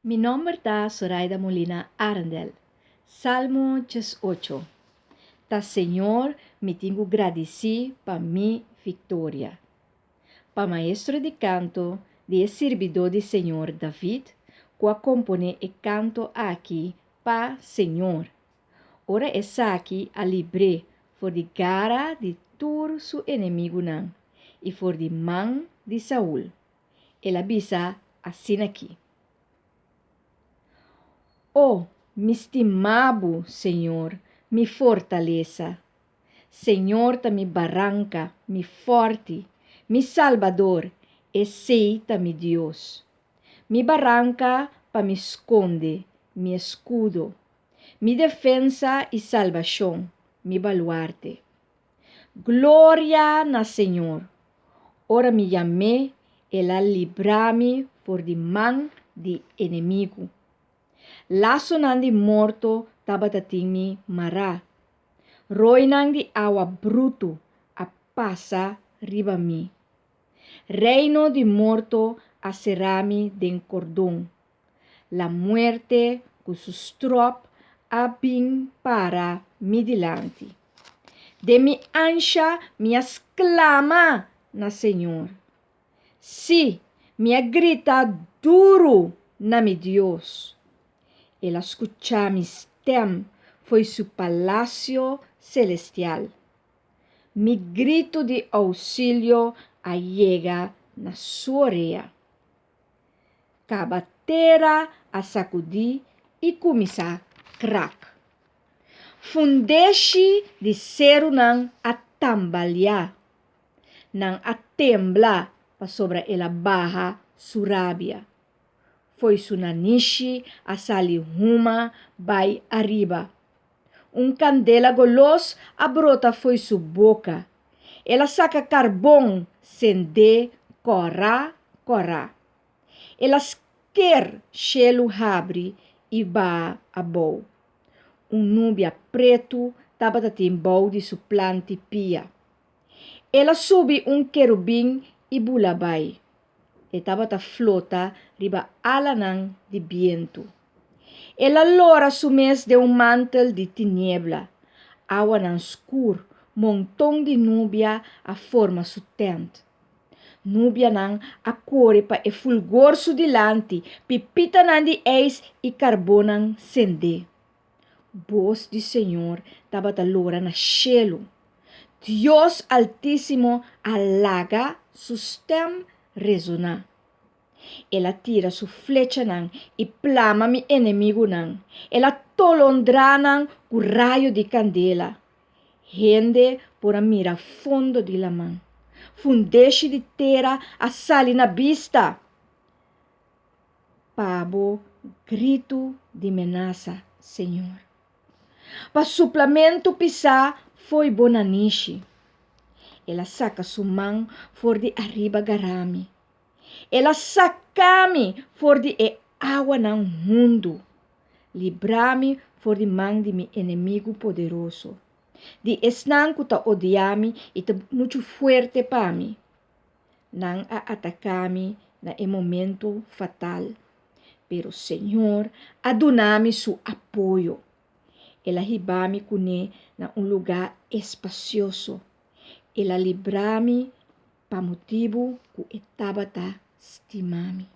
Mi nomber ta Soraida Molina Arendel. Salmo 18. Ta Señor mi tin ku gradisí pa mi viktoria. Pa maestro di kanto di e sirbidó di Señor David, ku a komponé e kanto aki pa Señor, ora esaki a libr'é for di gara di tur su enemigunan i for di man di Saul. El a bisa asin'akí, O, mi stima bo, Señor, mi fortalesa! Señor ta mi baranka, mi fòrti, mi Salbador, esei ta mi Dios. Mi baranka pa mi skonde, mi eskudo, mi defensa i salbashon, mi baluarte. Gloria na Señor! Ora mi yam'é, el a libra mi for di man di enemigu. Lasonan di morto tabata tin mi mará. Roinan di awa brutu a pasa riba mi. Reino di morto a será mi den kordon. La muerte ku su stròp a bin para mi dilanti. Den mi ansha mi a sklama na Señor. Sí, mi a grita duru na mi Dios. El a skuchá mi stèm fo'i su palasio selestial. Mi gritu di ousilio a yega na su orea. Kaba tera a sakudí i kuminsá krak. Fundeshi di serunan a tambaliá. Nan a tembla pasobra el a baha su rabia. Fo'i su nanishi a sali huma bai ariba. Un kandela golos a brota fo'i su boka. El a saka karbon sendé kòrá kòrá. El a sker shelu habri i baha abou. Un nubia pretu tabata tin bou di su plant'i pia. El a subi un kerubin i bula bai. E tabata flota riba alanan di bientu. El a lora su mes den un mantel di tiniebla. Awanan skur, monton di nubia a forma su tènt. Nubianan a kore pa e fulgor su dilanti, pipitanan di eis i karbonnan sendé. Bos di Señor tabata lora na shelu. Dios Altísimo a laga su stèm resoná. El a tira su flechanan i plama mi enemigunan, el a tolondrá nan ku rayo di kandela. Hende por a mira fondo di laman. Fundeshi di tera a sali na bista. Pa bo gritu di menasa, Señor. Pa suplamentu pisá fo'i bo nanishi. El a saka su man for di ariba gará mi. El a saka mi for di e awanan hundu, libra mi for di man di mi enemigu poderoso, di esnan ku ta odia mi i ta muchu fuerte pa mi. Nan a ataká mi na e momentu fatal, pero Señor a duna mi su apoyo. El a hiba mi kuné na un lugá espasioso. El a libra mi pa motibu ku e tabata stima mi.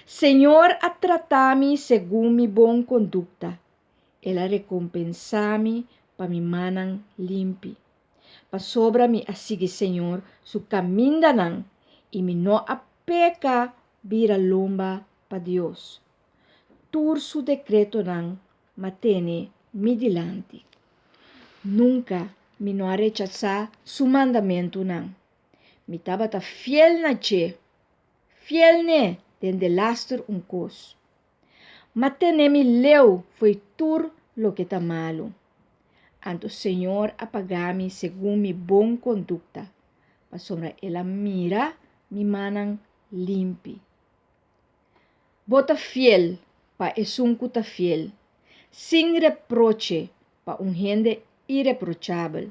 Señor a trata mi segun mi bon kondukta, el a rekompensá mi pa mi mannan limpi. Pasobra mi a sigui Señor su kamindanan i mi no a peka bira lomba pa Dios. Tur su dekretonan m'a tene mi dilanti. Nunka mi no a rechasá su mandamentunan. Mi tabata fiel na dje, fiel n'e den delaster un kos. M'a tene mi leu fo'i tur loke ta malu. Anto Señor a paga mi segun mi bon kondukta, pasobra el a mira mi mannan limpi. Bo ta fiel pa esun ku ta fiel, sin reproche pa un hende ireprochabel,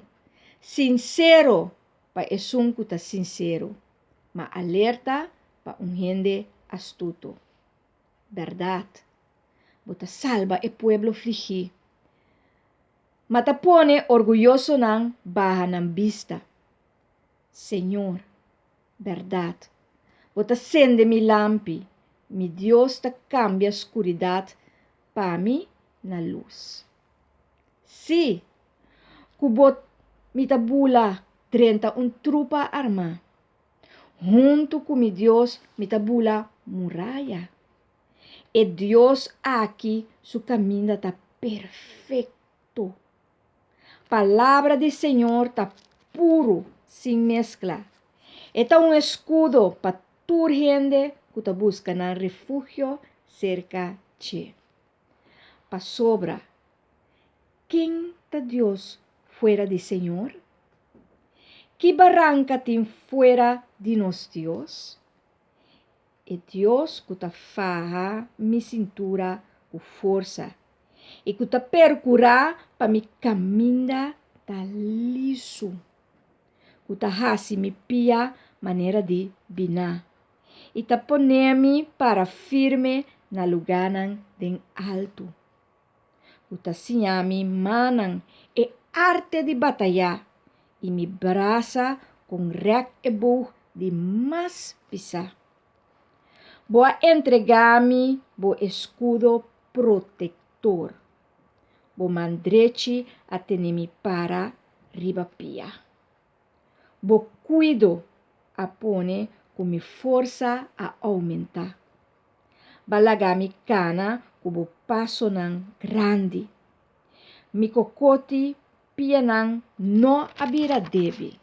sinsero pa esun ku ta sinsero, ma alerta pa un hende astuto. Bèrdat, bo ta salba e pueblo fligí, ma ta pone orguyosonan baha nan bista. Señor, bèrdat, bo ta sende mi lampi, mi Dios ta kambia skuridat pa mi na lus. Sí, ku bo mi ta bula drenta un trupa armá. Huntu ku mi Dios mi ta bula muraya. E Dios aki su kaminda ta perfekto. Palabra di Señor ta puru, sin meskla. E ta un eskudo pa tur hende ku ta buska nan refugio serka dje. Pasobra, ken ta Dios fuera di Señor? Ki baranka tin fuera di nos Dios? E Dios ku ta faha mi sintura ku forsa i ku ta perkurá pa mi kaminda ta lisu, ku ta hasi mi pia manera di biná i ta pone mi para firme na lugánan den altu, ku ta siña mi mannan e arte di batayá i mi brasa kon rèk e boog di mas pisá. Bo a entregá mi bo eskudo protektor. Bo man drechi a tene mi para riba pia. Bo kuido a pone ku mi forsa a oumentá. Ba laga mi kana ku bo pasonan grandi. Mi kokoti pianan no a bira débil.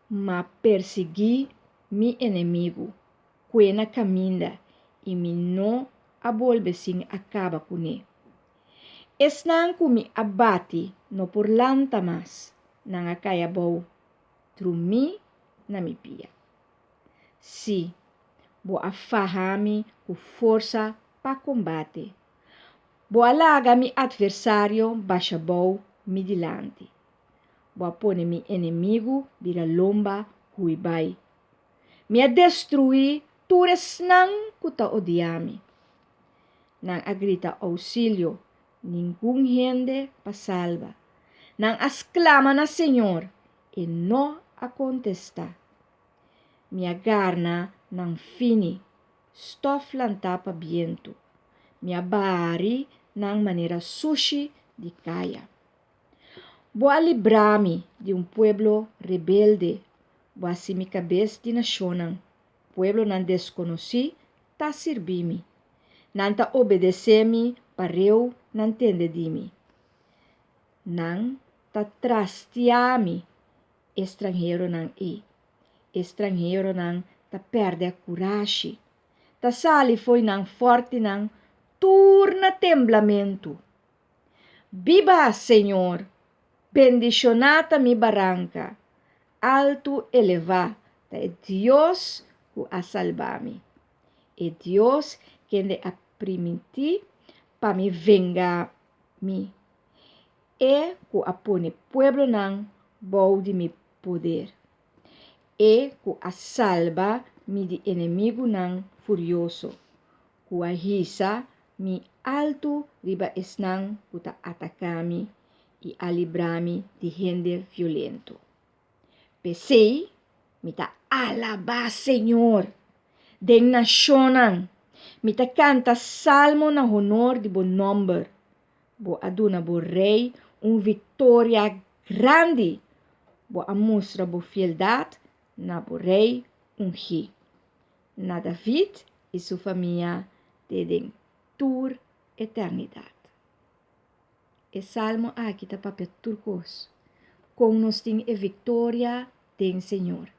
M'a persiguí mi enemigu kue na kaminda i mi no a bolbe sin a kaba kuné. Esnan ku mi a bati no por lanta mas, nan a kai abou, drumí na mi pia. Sí, bo a faha mi ku forsa pa kombate. Bo a laga mi atversario basha bou mi dilanti. Bo a pone mi enemigu bira lomba hui bai. Mi a destruí tur esnan ku ta odia mi. Nan a grita ousilio, ningun hende pa salba. Nan a sklama na Señor, e no a kontestá. Mi a garna nan fini, stòf lantá pa bientu. Mi a bari nan manera sushi di kaya. Bo a libra mi di un pueblo rebelde, bo a hasi mi kabes di nashonnan. Pueblonan deskonosí ta sirbi mi. Nan ta obedesé mi pareu nan tende di mi. Nan ta trastiá mi, e stranheronan ei. E stranheronan ta pèrdè kurashi. Ta sali fo'i nan fòrtinan tur na temblamentu. Biba, Señor! Bendishoná ta mi baranka, altu elevá ta e Dios ku a salba mi, e Dios kende a primintí pa mi venga mi, e ku a pone pueblonan bou di mi poder, e ku a salba mi di enemigunan furioso, ku a hisa mi altu riba esnan ku ta ataká mi i a libra mi di hende violento. P'esei mi ta alabá señor den nashonnan, mi ta kanta salmo na honor di bo nòmber. Bo a duna bo rei un viktoria grandi, bo a mustra bo fieldat na bo rei ungí. Na David i su famia te den tur eternidat. E salmo aki ta papia tur kos, kon nos tin e viktoria den Señor.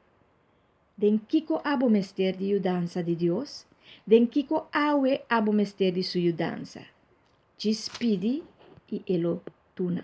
Den kiko abo mester di yudansa di Dios? Den kiko awe abo mester di su yudansa? Djis pidi i e lo duna.